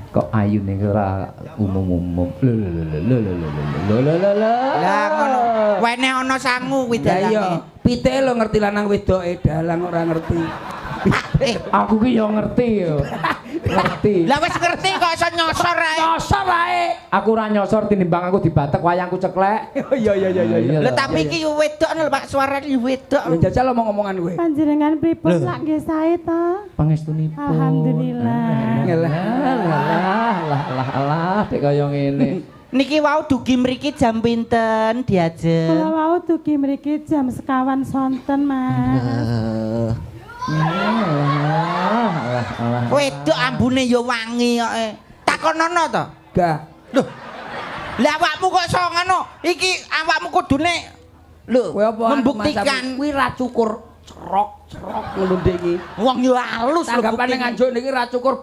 Kok ayune ora umum-umum. Lho lho lho lho lho lho lho lho lho lho. Lah ngono. Wene ana sangu kuwi Lah iya, dalange. pitike lho ngerti lanang wedoke, dalang ora ngerti. Eh, Aku ki yo ngerti yo. Ngerti. lah wis ngerti kok iso nyosor ae. Nyosor ae. Aku ora nyosor tinimbang aku dibatek wayangku ceklek. Iya iya iya iya. Lho tapi iki wedok lho Pak, suarane wedok. Ya jajal omong-omongan kowe. Panjenengan pripun lak nggih sae to? Pangestunipun. Alhamdulillah. Lah lah lah lah lah dek kaya ngene. Niki wau dugi mriki jam pinten Kula diajeng? wau dugi mriki jam sekawan sonten, Mas. Lah lah lah. Wedok ambune ya wangi kok. Takonono to. Gah. Lho. Lah awakmu kok iso ngono? Iki awakmu kudune lho Kowe apa membuktikan kuwi ra cukur cerok-cerok ngono ndek iki. Wong yo alus lho Tanggapane buktine. Nganjuk niki ra cukur.